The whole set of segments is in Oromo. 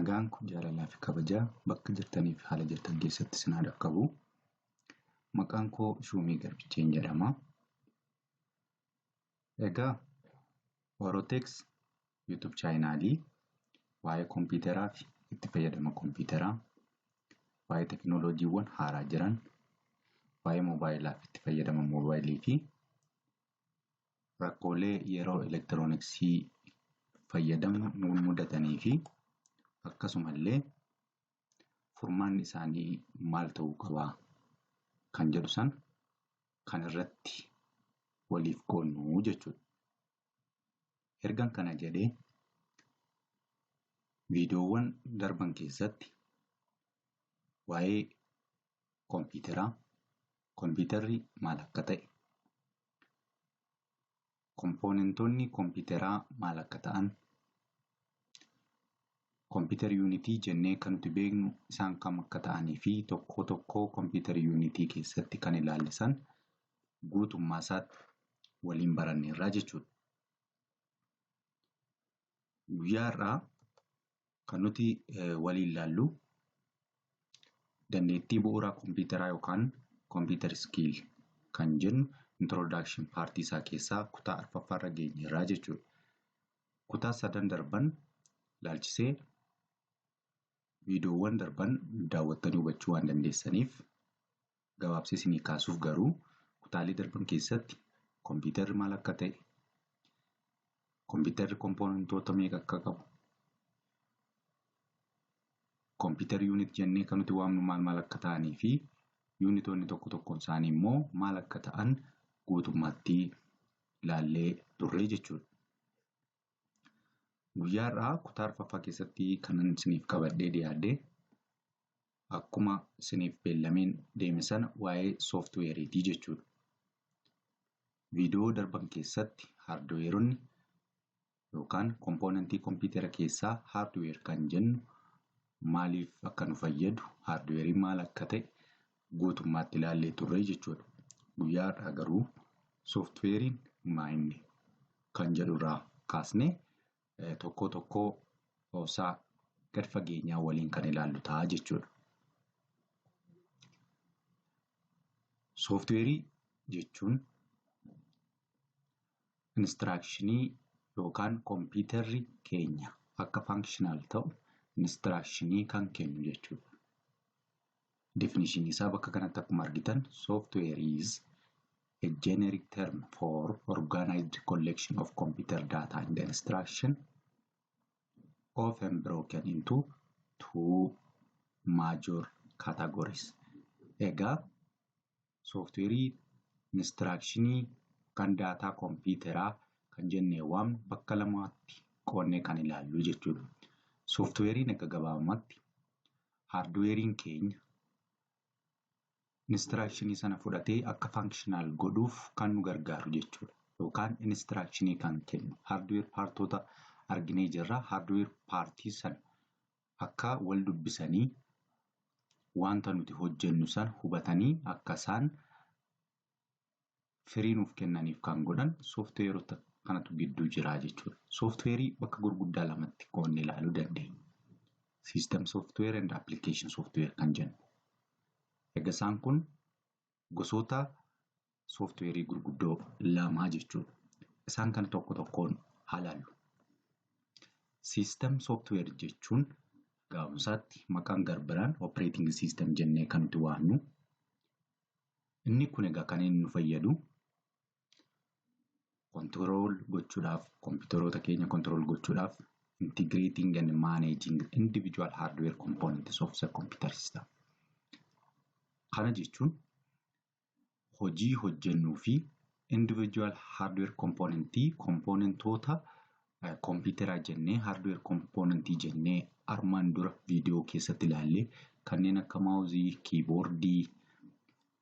Nagaan kun jaalalaa fi kabajaa bakka jirtanii fi haala jirtan keessatti isin haa dhaqqabu. Maqaan koo Shuumii Garbicheen jedhama. Egaa Orotex YouTube chaanaalii waa'ee kompiitaraa fi itti fayyadama kompiitaraa, waa'ee teekinooloojiiwwan haaraa jiran, waa'ee moobaayilaa fi itti fayyadama moobaayilii fi rakkoolee yeroo elektirooniksii fayyadamnu nu mudatanii fi akkasumallee furmaanni isaanii maal ta'uu qabaa kan jedhu san kan irratti waliif qoodnu jechuudha. Ergan kana jedhee viidiyoowwan darban keessatti waa'ee kompiitaraa, kompiitarri maal akka ta'e, kompoonentoonni kompiitaraa maal akka ta'an, kompiitar yuunitii jennee kan nuti beeknu isaan kam akka ta'anii fi tokkoo tokkoo kompiitar yuunitii keessatti kan ilaalle guutummaa isaatti waliin baranneerraa jechuudha. Guyyaa har'aa kan nuti waliin ilaallu dandeettii bu'uuraa kompiitaraa yookaan kompiitar skill kan jennu introduction paartii isaa keessaa kutaa arfaffaarra geenyeerraa jechuudha. Kutaa sadan darban ilaalchisee viidiyoowwan darban daawwattanii hubachuu waan dandeessaniif gabaabsee isinii kaasuuf garuu kutaalee darban keessatti kompiitarri maal akka ta'e, kompiitarri kompoonentoota meeqa akka qabu, kompiitar yuunit jennee kan nuti waamnu maal maal akka ta'anii fi yuunitoonni tokko tokkoon isaanii immoo maal akka ta'an guutummaatti ilaallee turre jechuudha. Guyyaa har'aa kutaa arfaffaa keessatti kanan isiniif qabadhee dhiyaadhe akkuma isiniif beellameen deeme sana waa'ee sooftiweeriitii jechuudha. Viidiyoo darban keessatti haardweeronni yookaan kompoonentii kompiitara keessaa haardweer kan jennu maaliif akka nu fayyadu, haardweeriin maal akka ta'e guutummaatti ilaallee turre jechuudha. Guyyaa har'aa garuu sooftiweeriin maal kan jedhurraa kaasnee tokko tokkoo isaa gad fageenyaa waliin kan ilaallu ta'a jechuudha. Sooftiweerii jechuun inistirakshinii yookaan kompiitarri keenya akka faankishinaal ta'u inistirakshinii kan kennu jechuudha. Definishinii isaa bakka kanatti akkuma argitan software is a generic term for organized collection of computer data and instruction often broken into two major categories. Egaa sooftiweerii inistirakshinii kan daataa kompiitaraa kan jennee waamnu bakka lamaatti qoodnee kan ilaallu jechuudha. Sooftiweeriin akka gabaabumatti haardweeriin keenya inistirakshinii sana fudhatee akka faankishinaal godhuuf kan nu gargaaru jechuudha. Yookaan inistirakshinii kan kennu haardweer paartoota arginee jirra. Haardweer paartii sana akka wal dubbisanii wanta nuti hojjennu sana hubatanii akka isaan firii nuuf kennaniif kan godhan sooftiweerota kanatu gidduu jira jechuudha. Sooftiweerii bakka gurguddaa lamatti qoodnee ilaaluu dandeenya. System software and application software kan jennu. Egaa isaan kun gosoota sooftiweerii gurguddoo lamaa jechuudha. Isaan kana tokko tokkoon haa ilaallu. System software jechuun gabaabumsaatti maqaan garbiraan operating system jennee kan nuti waamnu. Inni kun egaa kan inni nu fayyadu control gochuudhaaf, kompiitaroota keenya control gochuudhaaf, integrating and managing individual hardware components of the computer system. Kana jechuun hojii hojjennuu fi individual hardware componentii kompoonentoota kompiitaraa jennee hardware componentii jennee armaan dura viidiyoo keessatti ilaallee kanneen akka maawuzii, kiiboordii,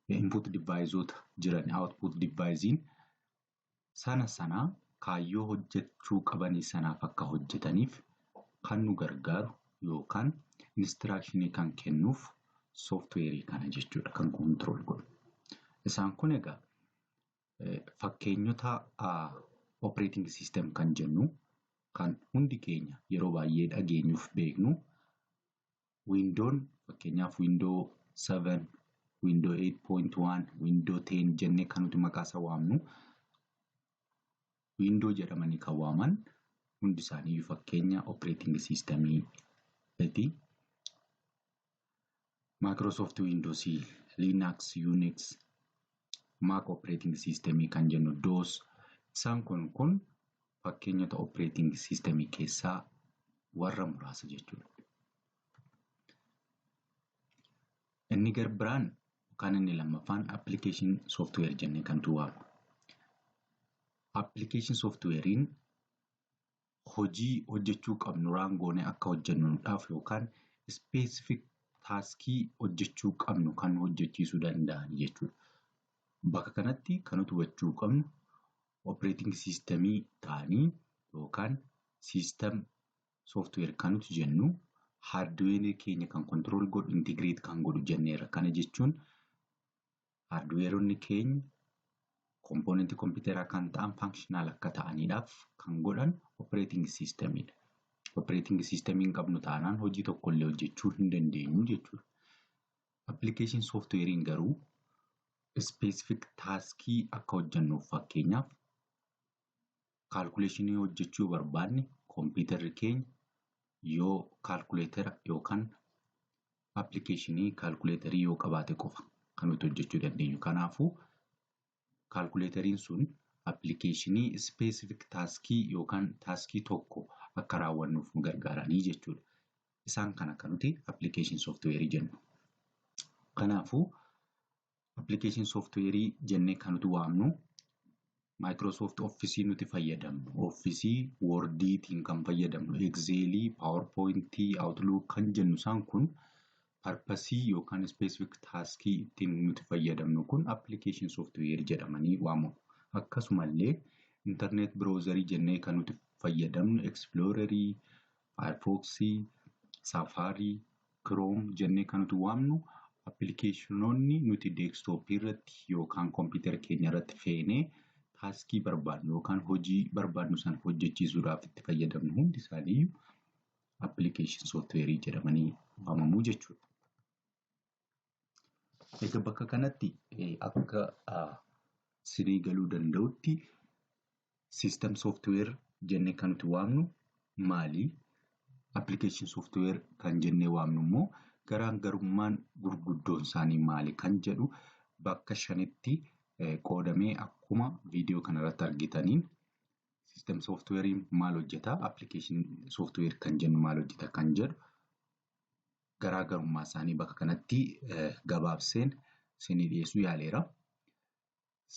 input device'oota jiran output device'n sana sanaa kaayyoo hojjechuu qabanii sanaaf akka hojjetaniif kan nu gargaaru yookaan inistirakshinii kan kennuuf sooftiweerii kana jechuudha kan control godhu. Isaan kun egaa fakkeenyota operating system kan jennu kan hundi keenya yeroo baay'ee dhageenyuuf beeknu Windown fakkeenyaaf Window 7, Window 8.1, Window 10 jennee kan nuti maqaa isaa waamnu Window jedhamanii kan waaman hundi isaanii fakkeenya operating systemiiti. Microsoft Windows, Linux, Unix, Mac operating system kan jennu DOS isaan kun fakkeenyota operating system keessaa warra muraasa jechuudha. Inni garbiraan yookaan inni lammaffaan application software jennee kan waamnu. Application softwarein hojii hojjechuu qabnu raangoonee akka hojjennuudhaaf yookaan specific taaskii hojjechuu qabnu kan hojjechiisuu danda'an jechuudha. Bakka kanatti kan nuti hubachuu qabnu operating systemii ta'anii yookaan system software kan nuti jennu hardware keenya kan control godhu integrate kan godhu jenneera. Kana jechuun hardwareonni keenya kompoonentii kompiitaraa kan ta'an functional akka ta'aniidhaaf kan godhan operating systemidha. Operating system hin qabnu taanaan hojii tokkollee hojjechuu hin dandeenyu jechuudha. Application softwarein garuu specific taaskii akka hojjennuuf fakkeenyaaf kaalkuleeshinii hojjechuu barbaanne kompiitarri keenya yoo kaalkuleetara yookaan appilikeeshinii kaalkuleetarii yoo qabaate qofa kan nuti hojjechuu dandeenyu. Kanaafuu kaalkuleetariin sun appilikeeshinii specific taaskii yookaan taaskii tokko akka raawwannuuf nu gargaaranii jechuudha. Isaan kana kan nuti application software jennu. Kanaafuu application software jennee kan nuti waamnu Microsoft Office nuti fayyadamnu, Office Wordiitiin kan fayyadamnu, Excel, PowerPoint, Outlook kan jennu isaan kun parpasii yookaan specific taaskii ittiin nuti fayyadamnu kun application software jedhamanii waamamu. Akkasumallee internet browserii jennee kan nuti fayyadamnu Explorerii, Firefoxii, Safari, Chrome jennee kan nuti waamnu appilikeeshinoonni nuti deeskitooppii irratti yookaan kompiitara keenya irratti feenee taaskii barbaadnu yookaan hojii barbaadnu sana hojjechiisuudhaaf itti fayyadamnu hundi isaanii application software jedhamanii waamamu jechuudha. Egaa bakka kanatti akka sinii galuu danda'utti system software jennee kan nuti waamnu maali? Application software kan jennee waamnu immoo garaagarummaan gurguddoon isaanii maali kan jedhu bakka shanitti qoodamee akkuma viidiyoo kanarratti argitaniin system softwarein maal hojjeta, application software kan jennu maal hojjeta kan jedhu garaagarummaa isaanii bakka kanatti gabaabseen isinii dhiyeessuu yaaleera.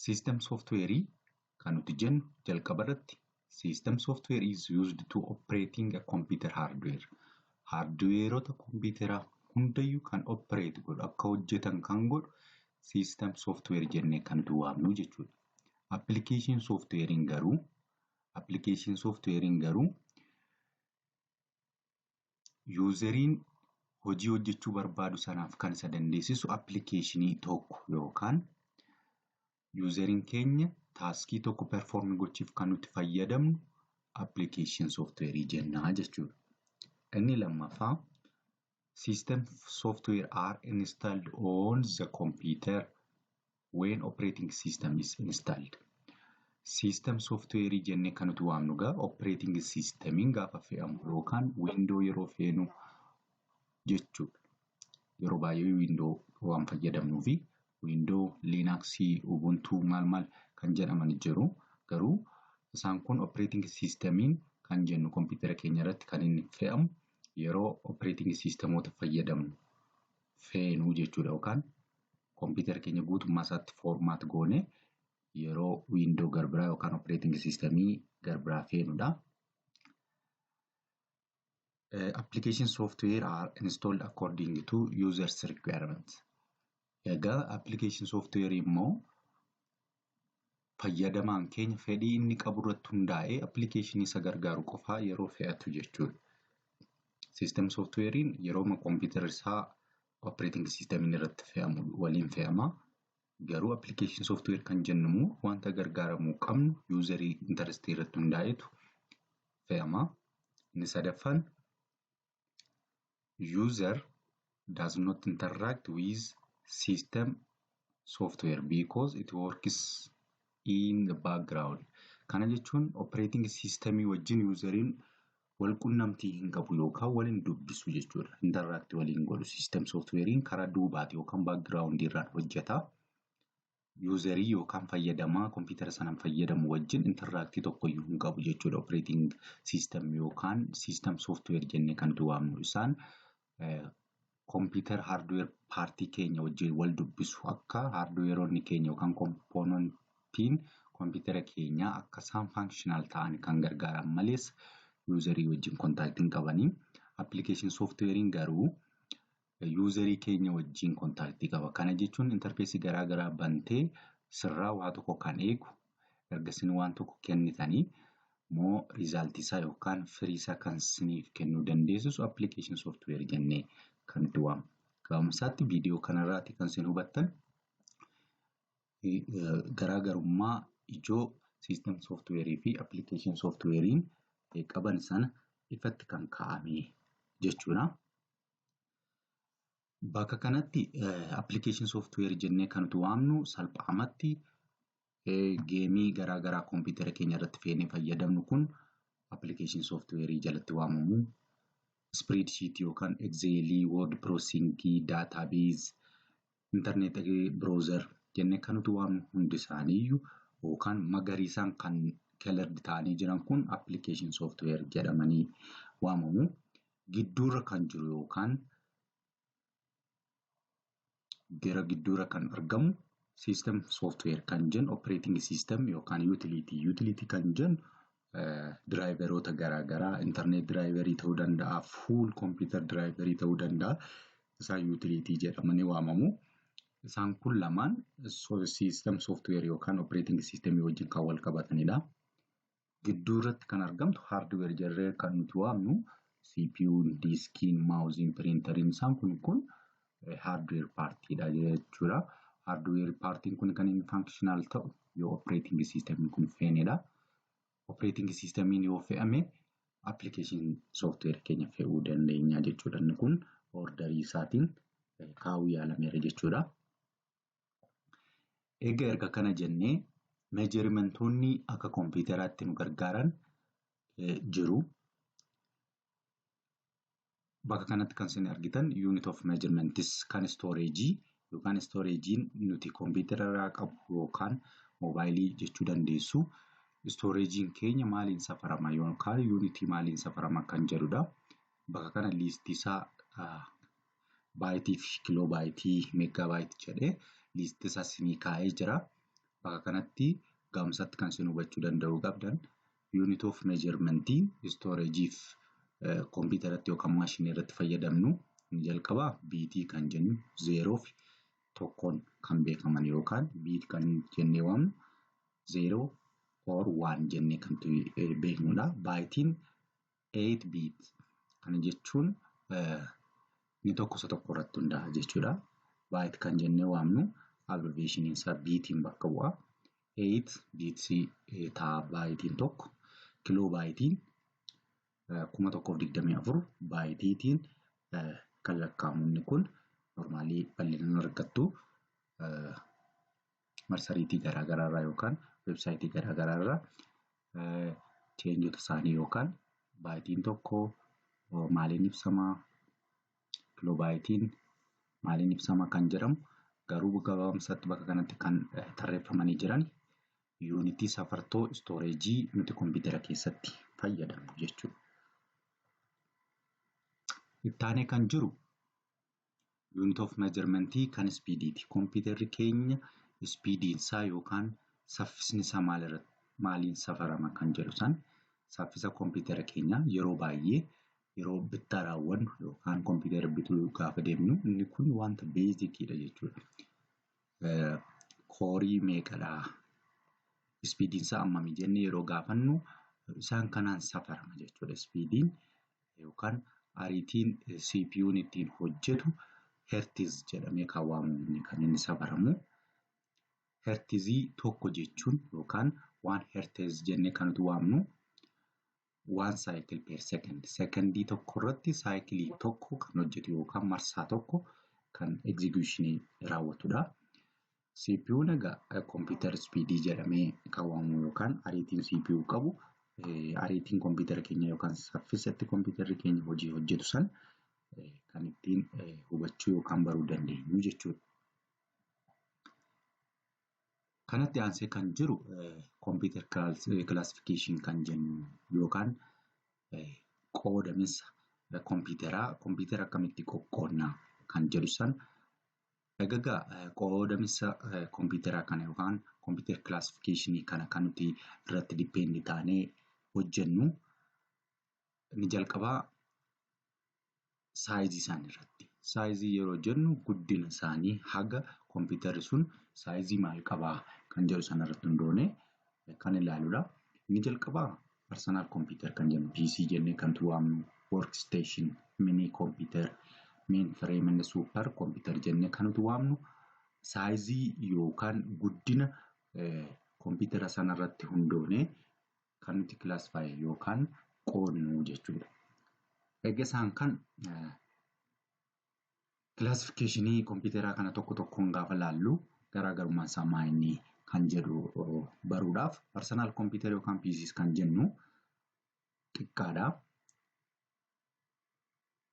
System software kan nuti jennu jalqaba irratti system software is used to operating a computer hardware. Hardweerota kompiitaraa hundayyuu kan operate godhu akka hojjetan kan godhu system software jennee kan nuti waamnu jechuudha. Application softwarein garuu yuuzeriin hojii hojjechuu barbaadu sanaaf kan isa dandeessisu appilikeeshinii tokko yookaan yuuzeriin keenya taaskii tokko perform gochuuf kan nuti fayyadamnu application software jennaa jechuudha. Inni lammaffaa system software are installed on the computer when operating system is installed. System software jennee kan nuti waamnu gaa operating systemiin gaafa fe'amu yookaan window yeroo feenu jechuudha. Yeroo baay'ee window waan fayyadamnuu fi window, Linux, Ubuntu maal maal kan jedhaman jiru. Garuu isaan kun operating systemiin kan jennu kompiitara keenya irratti kan inni fe'amu yeroo operating systemoota fayyadamnu feenuu jechuudha. Yookaan kompiitara keenya guutummaa isaatti formaat goone yeroo window garbiraa yookaan operating systemii garbiraa feenudha. Application software are installed according to user's requirements. Egaa application software immoo fayyadamaan keenya fedhii inni qabu irratti hundaa'ee appilikeeshinii isa gargaaru qofaa yeroo fe'atu jechuudha. System softwarein yeroo kompiitara isaa operating systemiin irratti fe'amu waliin fe'ama. Garuu application software kan jennu immoo wanta gargaaramuu qabnu userii interest irratti hundaa'etu fe'ama. Inni sadaffaan user Does not interact with system software because it works in the background. Kana jechuun operating systemii wajjin useriin wal qunnamtii hin qabu yookaan waliin dubbisu jechuudha. Interact waliin godhu system softwarein karaa duubaati yookaan background irraan hojjeta. Userii yookaan fayyadamaa kompiitara sanaan fayyadamu wajjin interact tokkoyyuu hin qabu jechuudha. Operating system yookaan system software jennee kan nuti waamnu isaan kompiitara hardware partii keenya wajjin wal dubbisu, akka hardwareonni keenya yookaan componentiin kompiitara keenyaa akka isaan functional ta'an kan gargaaran malees userii wajjin contactii hin qabanii. Application softwarein garuu userii keenya wajjin contactii qaba. Kana jechuun interfaceii garaa garaa bantee sirraa waa tokko kan eegu, erga isin waan tokko kennitanii immoo resultii isaa yookaan firii isaa kan isiniif kennuu dandeessisu application software jennee kan nuti waamnu. Gabaabumsaatti viidiyoo kanarraati kan isin hubattan garaagarummaa ijoo system softwareii fi application softwareiin qaban sana ifatti kan kaa'ame jechuudha. Bakka kanatti application software jennee kan nuti waamnu salphaamatti gameii garaa garaa kompiitara keenya irratti feenee fayyadamnu kun application softwareii jalatti waamamu. Spreadsheetii yookaan Excelii, word processingii, database, internet browser jennee kan nuti waamnu hundi isaaniiyyuu yookaan magariisaan kan colored ta'anii jiran kun application software jedhamanii waamamu. Gidduurra kan jiru yookaan gara gidduurra kan argamu system software kan jennu operating system yookaan utility. Utility kan jennu driveroota garaagaraa, internet driverii ta'uu danda'a, full computer driverii ta'uu danda'a. Isaan utility jedhamanii waamamu. Isaan kun lamaan system software yookaan operating system wajjin kan wal qabatanidha. Gidduu irratti kan argamtu hardware jennee kan nuti waamnu CPU, diskiin, mouseiin, printeriin isaan kun hardware partiidha jechuudha. Hardware partiin kun kan inni functional ta'u yoo operating systemiin kun feenedha. Operating systemiin yoo fe'ame application software keenya fe'uu dandeenya jechuudha. Inni kun orderii isaatiin kaa'uu yaalameera jechuudha. Egaa erga kana jennee, measurementoonni akka kompiitaraatti nu gargaaran jiru. Bakka kanatti kan isin argitan unit of measurements kan storageii yookaan storageiin nuti kompiitara irraa qabu yookaan moobaayilii jechuu dandeessu. Storageiin keenya maaliin safarama yookaan unitii maaliin safarama kan jedhudha. Bakka kana listii isaa byteii fi kilobyteii, megabyteii jedhee listii isaa isinii kaa'ee jira. Bakka kanatti gabaabumatti kan isin hubachuu danda'uu qabdan unit of measurementii storageiif kompiitaratti yookaan maashinii irratti fayyadamnu inni jalqabaa bitii kan jennu 0 fi 1n kan beekaman yookaan bit kan jennee waamnu 0 or 1 jennee kan beeknudha. Byteiin 8 bit, kana jechuun inni tokko isa tokko irratti hundaa'a jechuudha. Byte kan jennee waamnu abbreviationiin isaa bitiin bakka bu'a. 8 bitsii ta'a byteiin tokko. Kilobyteiin 1024 byteiitiin kan lakkaa'amu. Inni kun normalii bal'inaan argattu marsariitii garaagaraa irraa yookaan websiteii garaagaraa irraa changeota isaanii yookaan byteiin tokko maaliin ibsamaa, kilobyteiin maaliin ibsama kan jedhamu, garuu gabaabumatti bakka kanatti kan tarreeffamanii jiran unitii safartoo storageii nuti kompiitara keessatti fayyadamnu jechuudha. Ittaanee kan jiru unit of measurementii kan speediiti. Kompiitarri keenya speediin isaa yookaan saffisni isaa maaliin safarama kan jedhu san, saffisa kompiitara keenyaa yeroo baay'ee yeroo bittaa raawwannu yookaan kompiitara bituu gaafa deemnu inni kun wanta basiciidha jechuudha. Coreii meeqadhaa? Speediin isaa hammami jennee yeroo gaafannu isaan kanaan safarama jechuudha. Speediin yookaan ariitiin CPU'n ittiin hojjetu hertz jedhamee kan waamamu kan inni safaramu. Hertzii tokko jechuun yookaan 1 hertz jennee kan nuti waamnu One cycle per second. Sekondii tokko irratti cycleii tokko kan hojjetu yookaan marsaa tokko kan executionii raawwatudha. CPU'n egaa computer speedii jedhamee kan waamamu yookaan ariitiin CPU qabu, ariitiin kompiitara keenya yookaan saffisatti kompiitarri keenya hojii hojjetu san kan ittiin hubachuu yookaan baruu dandeenyu jechuudha. Kanatti aansee kan jiru computer classification kan jennu yookaan qoodaminsa kompiitaraa, kompiitara akkamitti qoqqoodna kan jedhu san. Egaa qoodaminsa kompiitaraa kana yookaan computer classification kana kan nuti irratti depend taanee hojjennu inni jalqabaa sizeii isaanii irratti. Sizeii yeroo jennu guddina isaanii, haga kompiitarri sun sizeii maal qabaa kan jedhu sanarratti hundoonee kan ilaaludha. Inni jalqabaa personal computer kan jennu, PC jennee kan waamnu, workstation, mini computer, mainframe and super computer jennee kan nuti waamnu sizeii yookaan guddina kompiitara sanarratti hundoonee kan nuti classify yookaan qoodnu jechuudha. Egaa isaan kan classificationii kompiitaraa kana tokko tokkoon gaafa laallu, garaagarummaan isaa maa inni kan jedhu baruudhaaf, personal computer yookaan PC kan jennu xiqqaadha.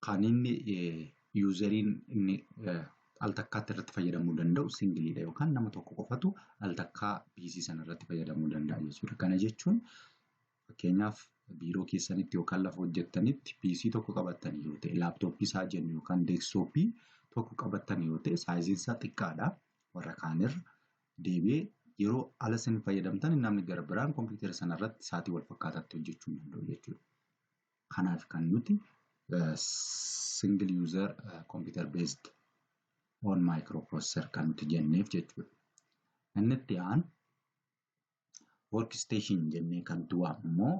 Kan inni useriin inni al takkaatti irratti fayyadamuu danda'u singleiidha yookaan nama tokko qofatu al takkaa PC sana irratti fayyadamuu danda'a jechuudha. Kana jechuun fakkeenyaaf biiroo keessanitti yookaan lafa hojjettanitti PC tokko qabattanii yoo ta'e, laptopii isaa jennu yookaan desktopii tokko qabattanii yoo ta'e, sizeiin isaa xiqqaadha warra kaanirra. Deebi'ee yeroo ala isin fayyadamtan namni gara biraan kompiitara sana irratti sa'aatii wal fakkaataatti hojjechuu hin danda'u jechuudha. Kanaaf kan nuti single user computer based on microprocessor kan nuti jenneef jechuudha. Inni itti aanu workstation jennee kan nuti waamnu immoo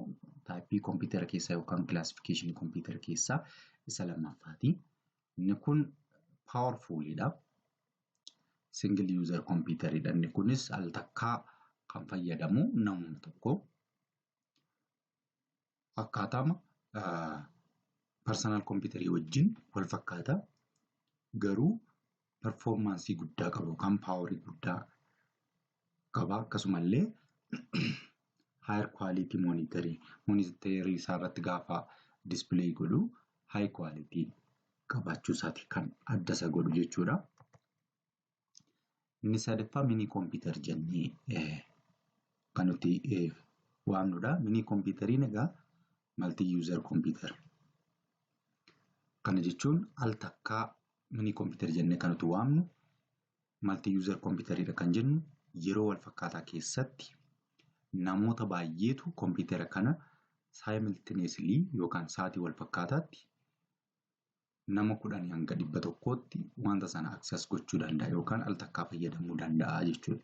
typeii kompiitara keessaa yookaan classificationii kompiitara keessaa isa lammaffaati. Inni kun powerfulidha. Single user computeridha. Inni kunis al takkaa kan fayyadamu namuma tokko. Akkaataama personal computerii wajjin wal fakkaata. Garuu performanceii guddaa qaba yookaan powerii guddaa qaba. Akkasumallee higher quality monitorii isaa irratti gaafa display godhu high quality qabaachuu isaati kan adda isa godhu jechuudha. Inni sadaffaa mini computer jennee kan nuti waamnudha. Mini computeriin egaa multi user computer. Kana jechuun al takkaa mini computer jennee kan nuti waamnu, multi user computeridha kan jennu, yeroo wal fakkaataa keessatti namoota baay'eetu kompiitara kana simultaneously yookaan sa'aatii wal fakkaataatti nama 10 hanga 100tti wanta sana access gochuu danda'a yookaan al takkaa fayyadamuu danda'a jechuudha.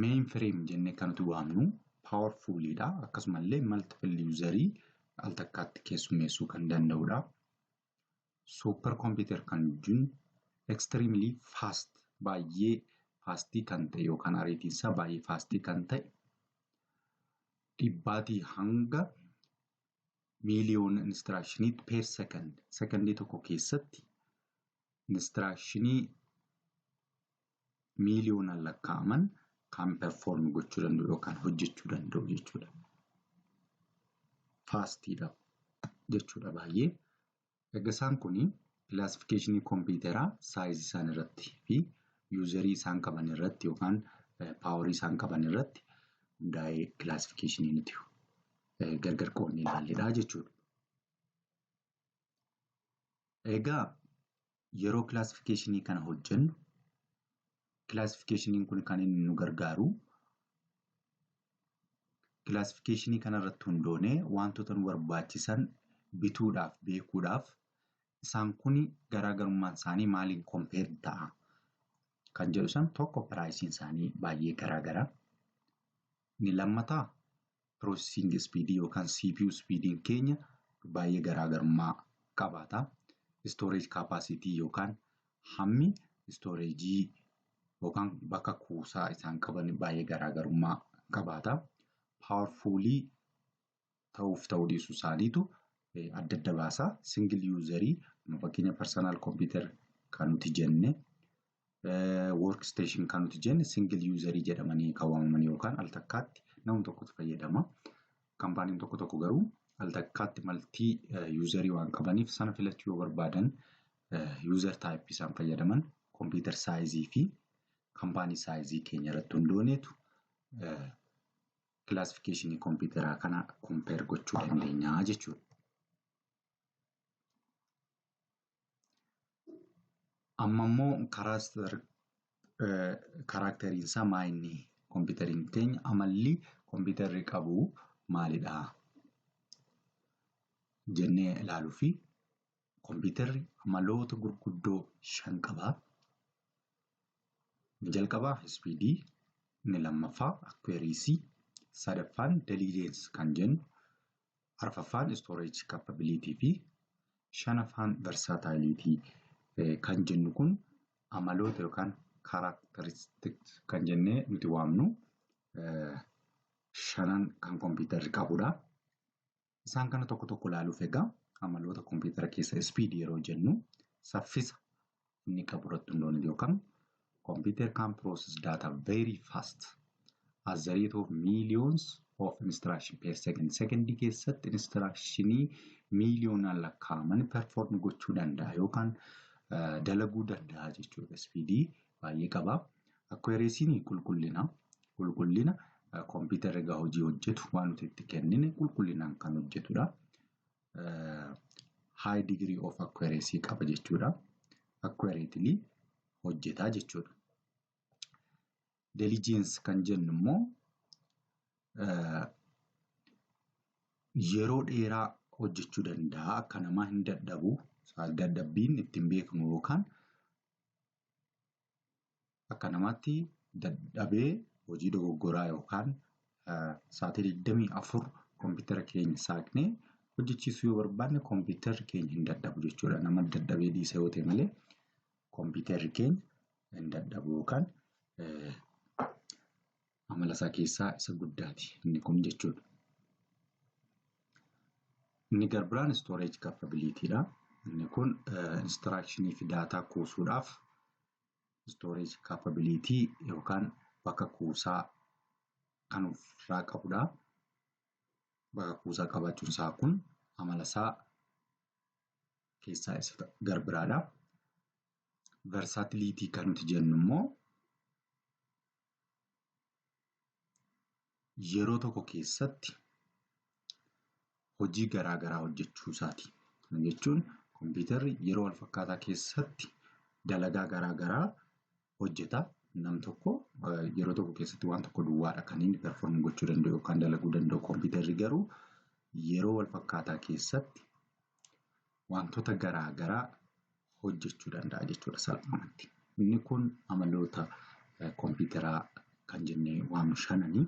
Mainframe jennee kan nuti waamnu powerfulidha. Akkasumallee multiple userii al takkaatti keessummeessuu kan danda'udha. Super computer kan jennu extremely fast, baay'ee fastii kan ta'e yookaan ariitiin isaa baay'ee fastii kan ta'e, dhibbaatii hanga miiliyoona instructionii per second, sekondii tokko keessatti instructionii miiliyoonaan lakkaa'aman kan perform gochuu danda'u yookaan hojjechuu danda'u jechuudha. Fastiidha jechuudha baay'ee. Egaa isaan kun classificationii kompiitaraa sizeii isaan irratti fi userii isaan qaban irratti yookaan powerii isaan qaban irratti hundaa'ee classificationii nuti gargar qoodnee ilaalledha jechuudha. Egaa yeroo classificationii kana hojjennu, classificationiin kun kan inni nu gargaaru classificationii kanarratti hundoonee wantoota nu barbaachisan bituudhaaf, beekuudhaaf, isaan kun garaagarummaan isaanii maaliin compare ta'a kan jedhu san, tokko priceiin isaanii baay'ee garaagara. Inni lammataa processing speedii yookaan CPU speediin keenya baay'ee garaagarummaa qabaata. Storage capacity yookaan hammi storageii yookaan bakka kuusaa isaan qaban baay'ee garaagarummaa qabaata. Powerfulii ta'uuf ta'uu dhiisuu isaaniitu adda adda baasa. Single userii, fakkeenya personal computer kan nuti jenne, work station kan nuti jenne, single userii jedhamanii kan waamaman yookaan al takkaatti namni tokkotu fayyadama. Kaampaaniin tokko tokko garuu al takkaatti multi userii waan qabaniif sana filachuu yoo barbaadan, user type isaan fayyadaman computer sizeii fi kaampaanii sizeii keenya irratti hundooneetu classificationii kompiitaraa kana compare gochuu dandeenya jechuudha. Amma immoo karaa characteriin isaa maa inni, kompiitariin keenya amalli kompiitarri qabu maalidha jennee ilaaluu fi kompiitarri amaloota gurguddoo shan qaba. Inni jalqabaa speedii, inni lammaffaa accuracy, sadaffaan diligence kan jennu, arfaffaan storage capability fi shanaffaan versatility kan jennu kun amaloota yookaan characteristics kan jennee nuti waamnu shanan kan kompiitarri qabudha. Isaan kana tokko tokko ilaaluuf egaa, amaloota kompiitara keessa speed yeroo jennu saffisa inni qabu irratti hundoofne yookaan computer can process data very fast at the rate of millions of instruction per second. Sekondii keessatti instructionii miiliyoonaan lakkaa'aman perform gochuu danda'a yookaan dalaguu danda'a jechuudha. Speedii baay'ee qaba. Accuracy'n qulqullina. Qulqullina kompiitarri egaa hojii hojjetu waan nuti itti kennine qulqullinaan kan hojjetudha. High degree of accuracy qaba jechuudha. Accurately hojjetaa jechuudha. Diligence kan jennu immoo yeroo dheeraa hojjechuu danda'a. Akka namaa hin dadhabu. Dadhabbiin ittiin beekamu yookaan akka namaatti dadhabee hojii dogoggoraa yookaan sa'aatii 24 kompiitara keenya saaqnee hojjechiisuu yoo barbaanne kompiitarri keenya hin dadhabu jechuudha. Nama dadhabee dhiisa yoo ta'e malee kompiitarri keenya hin dadhabu yookaan amala isaa keessaa isa guddaati inni kun jechuudha. Inni garbiraan storage capability dha. Inni kun instructionii fi daataa kuusuudhaaf storage capability yookaan bakka kuusaa kan ofirraa qabudha. Bakka kuusaa qabaachuun isaa kun amala isaa keessaa isa garbiraadha. Versatility kan nuti jennu immoo yeroo tokko keessatti hojii garaa garaa hojjechuu isaati. Kana jechuun kompiitarri yeroo wal fakkaataa keessatti dalagaa garaa garaa hojjeta. Nam tokko yeroo tokko keessatti waan tokko duwwaadha kan inni perform gochuu danda'u yookaan dalaguu danda'u. Kompiitarri garuu yeroo wal fakkaataa keessatti wantoota garaa garaa hojjechuu danda'a jechuudha salphumatti. Inni kun amaloota kompiitaraa kan jennee waamnu shananii.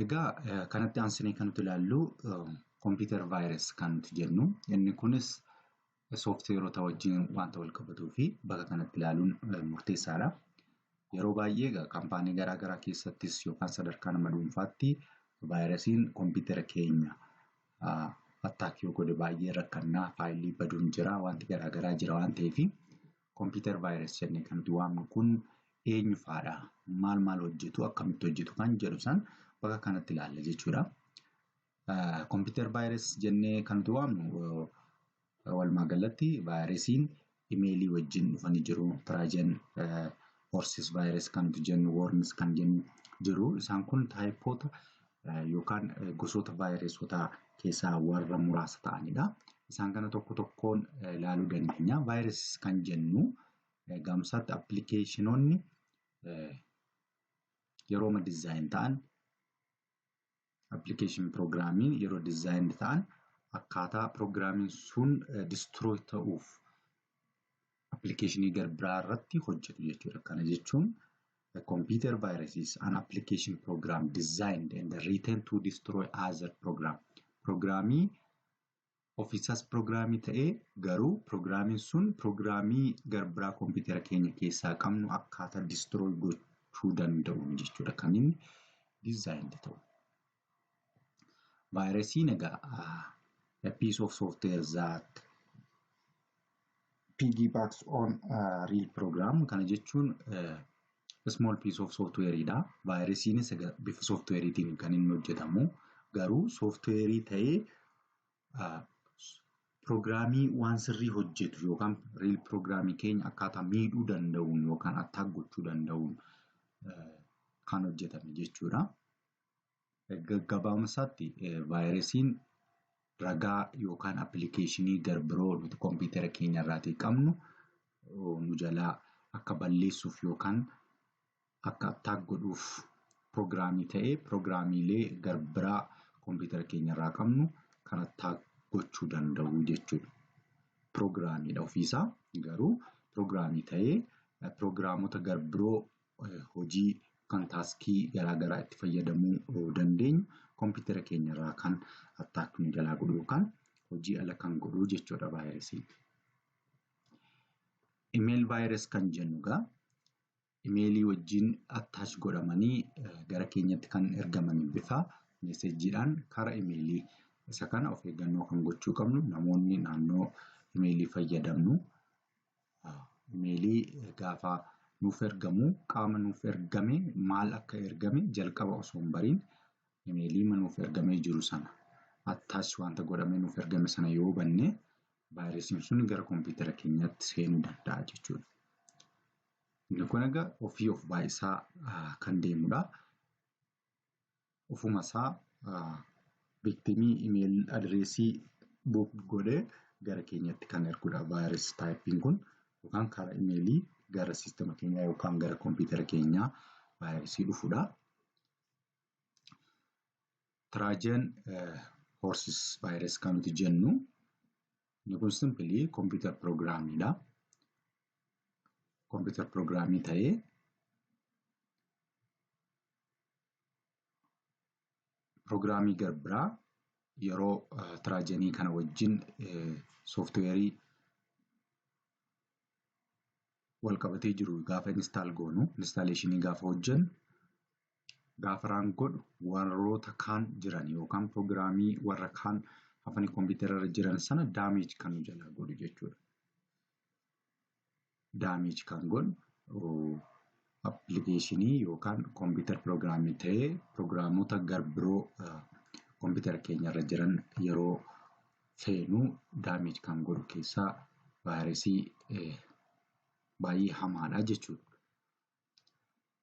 Egaa kanatti aansinee kan nuti ilaallu computer virus kan nuti jennu, inni kunis sooftiweerota wajjin wanta wal qabatuu fi bakka kanatti ilaaluun murteessaadha. Yeroo baay'ee egaa kaampaanii garaa garaa keessattis yookaan sadarkaa nama dhuunfaatti vaayirasiin kompiitara keenya attack yoo godhe baay'ee rakkannaa, faayilii baduun jira, wanti garaa garaa jira waan ta'eef, computer virus jennee kan nuti waamnu kun eenyu faadha, maal maal hojjetu, akkamitti hojjetu kan jedhu san bakka kanatti ilaalla jechuudha. Computer virus jennee kan nuti waamnu walumaa galatti vaayirasiin imeelii wajjin dhufanii jiru. Trojan horses virus kan nuti jennu, worms kan jennu jiru. Isaan kun typeoota yookaan gosoota vaayireesotaa keessaa warra muraasa ta'anidha. Isaan kana tokko tokkoon ilaaluu dandeenya. Virus kan jennu gamsaatti applicationoonni yeroo design ta'an, application programiin yeroo design ta'an, akkaataa programiin sun destroy ta'uuf applicationii gara biraa irratti hojjetu jechuudha. Kana jechuun computer virus is an application program designed and written to destroy other program. Programii Ofiisaas piroogiraamii ta'ee garuu piroogiraamiin sun piroogiraamii garbiraa kompiitara keenya keessaa qabnu akkaataa destroy gochuu danda'uun jechuudha kan inni designed ta'u. Vaayirasiin egaa a piece of software that piggybacks on a real program kana jechuun small piece of softwareidha. Vaayirasiinis egaa bifa softwareetiin kan inni hojjetamu garuu softwareii ta'ee piroogiraamii waan sirrii hojjetu yookaan real piroogiraamii keenya akkaataa miidhuu danda'uun yookaan attack gochuu danda'uun kan hojjetame jechuudha. Gabaabumatti vaayirasiin ragaa yookaan appilikeeshinii garbiroo nuti kompiitara keenya irraatii qabnu nu jalaa akka balleessuuf yookaan akka attack godhuuf piroogiraamii ta'ee piroogiraamiilee garbiraa kompiitara keenya irraa qabnu kan attack gochuu danda'u jechuudha. Piroogiraamiidha ofiisaa garuu piroogiraamii ta'ee piroogiraamota garbiroo hojii kan taskii garaagaraa itti fayyadamuu dandeenyu kompiitara keenya irraa kan attack nu jalaa godhu yookaan hojii ala kan godhu jechuudha vaayirasiin. Email virus kan jennu egaa imeelii wajjin attach godhamanii gara keenyatti kan ergaman bifa meeseejiidhaan karaa imeelii isa kana of eeggannoo kan gochuu qabnu namoonni naannoo imeelii fayyadamnu imeelii gaafa nuuf ergamu qaama nuuf ergame maal akka ergame jalqaba osoo hin bariin imeelii nuuf ergamee jiru sana attach wanta godhamee nuuf ergame sana yoo banne vaayirasiin sun gara kompiitara keenyaatti seenuu danda'a jechuudha. Inni kun egaa ofii of baay'isaa kan deemudha. Ofuma isaa victimii email addressii book godhee gara keenyatti kan ergudha. Virus typeiin kun yookaan karaa imeelii gara siistama keenyaa yookaan gara kompiitara keenyaa vaayirasii dhufudha. Trojan horses virus kan nuti jennu inni kun simply computer piroogiraamiidha. Computer piroogiraamii ta'ee piroogiraamii garbiraa yeroo trojanii kana wajjin sooftiweerii wal qabatee jiru gaafa install goonu installationii gaafa hojjennu gaafa run godhu warroota kaan jiran yookaan piroogiraamii warra kaan hafanii kompiitara irra jiran sana damage kan nu jalaa godhu jechuudha. Damage kan godhu appilikeeshinii yookaan computer piroogiraamii ta'ee piroogiraamota garbiroo kompiitara keenya irra jiran yeroo feenu damage kan godhu keessaa vaayirasii baay'ee hamaadha jechuudha.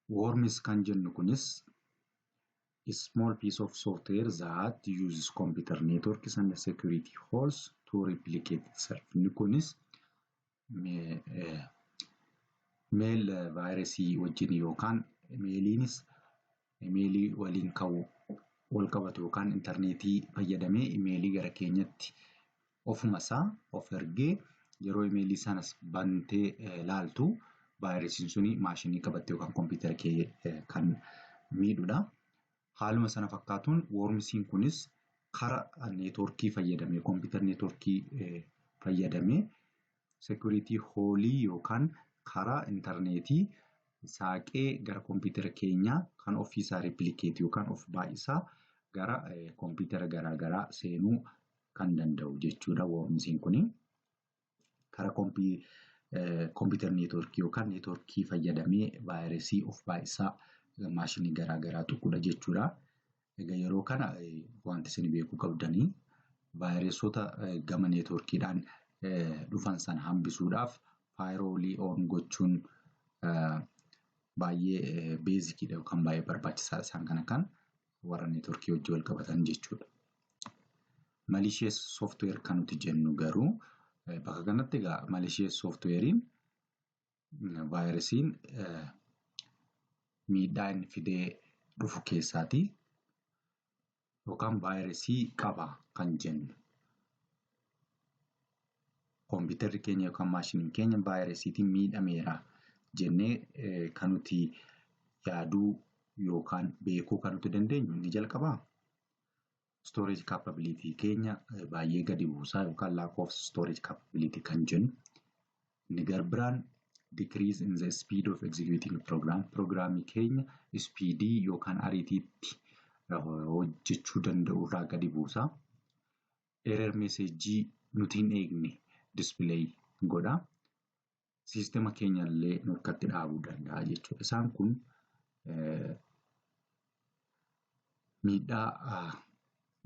Worms kan jennu kunis a small piece of software that uses computer networks and security holes to replicate itself. Inni kunis mail vaayirasii wajjin yookaan imeeliinis imeelii waliin ka'u wal qabatu yookaan intarneetii fayyadamee imeelii gara keenyatti ofuma isaa of ergee yeroo imeelii sanas bantee laaltu vaayirasiin suni maashinii qabatte yookaan kompiitara kee kan miidhudha. Haaluma sana fakkaatuun wormsiin kunis karaa neetworkii fayyadamee computer neetworkii fayyadamee security holeii yookaan karaa intarneetii saaqee gara kompiitara keenyaa kan ofiisaa replicate yookaan of baay'isaa gara kompiitara garaagaraa seenuu kan danda'u jechuudha wormsiin kuni. Karaa computer neetworkii yookaan neetworkii fayyadamee vaayirasii of baay'isaa maashinii garaagaraa tuqudha jechuudha. Egaa yeroo kana wanti isin beekuu qabdanii vaayireesota gama neetworkiidhaan dhufan sana hambisuudhaaf firewallii on gochuun baay'ee basiciidha yookaan baay'ee barbaachisaadha isaan kana kan warra neetworkii wajjin wal qabatan jechuudha. Malicious software kan nuti jennu garuu bakka kanatti egaa malicious softwareiin vaayirasiin miidhaa inni fidee dhufu keessaati yookaan vaayirasii qaba kan jennu. Kompiitarri keenya yookaan maashiniin keenya vaayirasiitiin miidhameera jennee kan nuti yaaduu yookaan beekuu kan nuti dandeenyu inni jalqabaa. Storage capability keenya baay'ee gadi buusaa yookaan lack of storage capability kan jennu. Inni garbiraan decrease in the speed of executing program. Programii keenya speedii yookaan ariitiitti hojjechuu danda'u irraa gadi buusaa. Error message nuti hin eegne display godha. Siistema keenya illee nurkatti dhaabuu danda'a jechuudha. Isaan kun miidhaa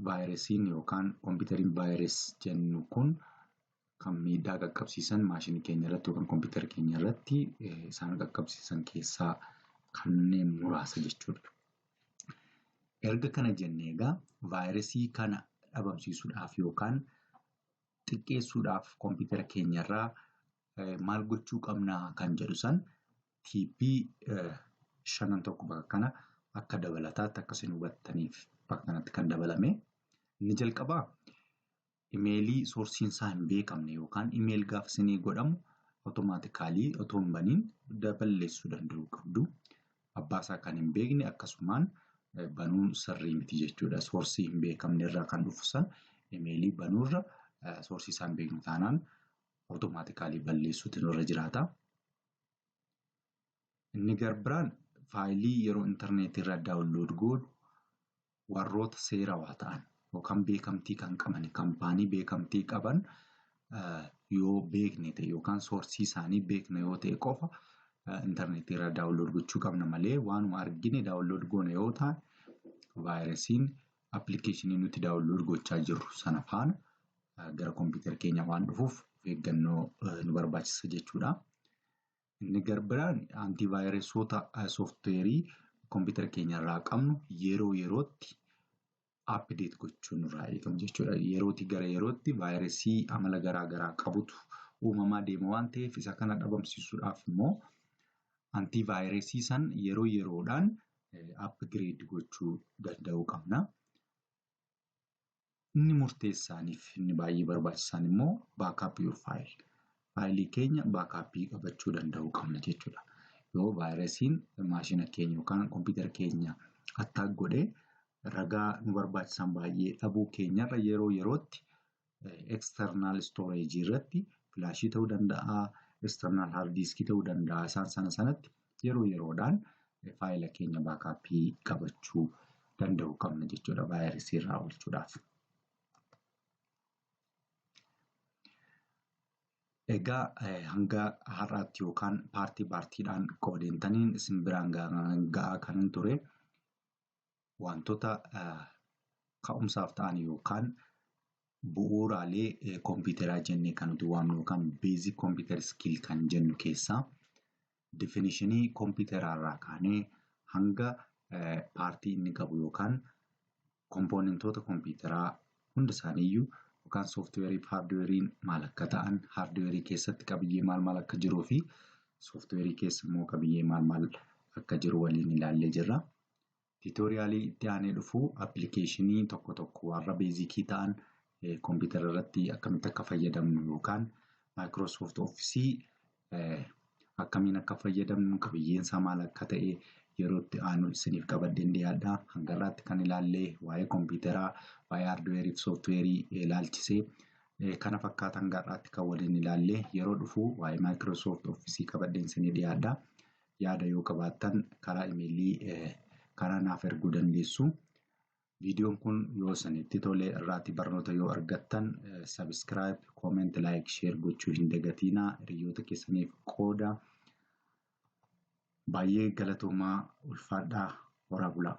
vaayirasiin yookaan kompiitariin vaayirasi jennu kun kan miidhaa qaqqabsiisan maashinii keenya irratti yookaan kompiitara keenya irratti isaan qaqqabsiisan keessaa kanneen muraasa jechuudha. Erga kana jennee egaa vaayirasii kana dhabamsiisuudhaaf yookaan xiqqeessuudhaaf kompiitara keenya irraa maal gochuu qabnaa kan jedhu san TP shanan tokko bakka kana akka dabalataatti akka isin hubattaniif bakka kanatti kan dabalame. Inni jalqabaa imeelii soorsiin isaa hin beekamne yookaan imeel gaafa isinii godhamu otomaatikaalii otoo hin baniin balleessuu danda'uu qabdu. Abbaa isaa kan hin beekne akkasumaan banuun sirrii miti jechuudha. Soorsii hin beekamne irraa kan dhufu san imeelii banuurra soorsii isaa hin beeknu taanaan otomaatikaalii balleessuutu nurra jiraata. Inni garbiraan faayilii yeroo intarneetii irraa daawunlood goonu warroota seerawaa ta'an yookaan beekamtii kan qaban kaampaanii beekamtii qaban yoo beekne ta'e yookaan soorsii isaanii beekne yoo ta'e qofa intarneetii irraa daawunlood gochuu qabna malee waanuma argine daawunlood goone yoo ta'an vaayirasiin appilikeeshinii nuti daawunlood gochaa jirru sana faana gara kompiitara keenya waan dhufuuf of eeggannoo nu barbaachisa jechuudha. Inni garbiraan antiivaayiresoota sooftiweerii kompiitara keenya irraa qabnu yeroo yerootti update gochuun nurraa eegamu jechuudha. Yerootii gara yerootti vaayirasii amala garaa garaa qabutu uumamaa deema waan ta'eef isa kana dhabamsiisuudhaaf immoo antiivaayirasii san yeroo yeroodhaan upgrade gochuu danda'uu qabna. Inni murteessaaniif inni baay'ee barbaachisaan immoo backup your file. Faayilii keenya baakaappii qabachuu danda'uu qabna jechuudha. Yoo vaayirasiin maashina keenya yookaan kompiitara keenya attaak godhee ragaa nu barbaachisan baay'ee dhabuu keenyarra yeroo yerootti external storage irratti filaashii ta'uu danda'a, external hard disk ta'uu danda'a. Isaan sana sanatti yeroo yeroodhaan faayila keenya baakaappii qabachuu danda'uu qabna jechuudha vaayirasii irraa oolchuudhaaf. Egaa hanga har'aatti yookaan paartii paartiidhaan qoodeentaniin isin biraan ga'aa kanan ture wantoota ka'umsaaf ta'an yookaan bu'uuraalee kompiitaraa jennee kan nuti waamnu yookaan basic computer skill kan jennu keessaa definishinii kompiitaraa irraa kaanee hanga paartii inni qabu yookaan kompoonentoota kompiitaraa hunda isaaniiyyuu yookaan sooftiweerii fi haardweeriin maal akka ta'an, haardweerii keessatti qabiyyee maal maal akka jiruu fi sooftiweerii keessa immoo qabiyyee maal maal akka jiru waliin ilaallee jirra. Tiitoriyaalii itti aanee dhufu appilikeeshinii tokko tokko warra beezikii ta'an kompiitara irratti akkamitti akka fayyadamnu yookaan Microsoft Office akkamiin akka fayyadamnu qabiyyeen isaa maal akka ta'e yeroo itti aanu isiniif qabadheen dhiyaadha. Hanga irraatti kan ilaallee waa'ee kompiitaraa, waa'ee haardweerii fi sooftiweerii ilaalchisee kana fakkaatan hanga irraatti kan waliin ilaallee yeroo dhufu waa'ee Microsoft Office qabadheen isinii dhiyaadha. Yaada yoo qabaattan karaa imeelii karaa naaf erguu dandeessu. Viidiyoon kun yoo isinitti tole irraati barnoota yoo argattan subscribe, comment, like, share gochuu hin dagatinaa. Hiriyoota keessaniif qooda. Baay'ee galatoomaa, ulfaadhaa, horaa bulaa.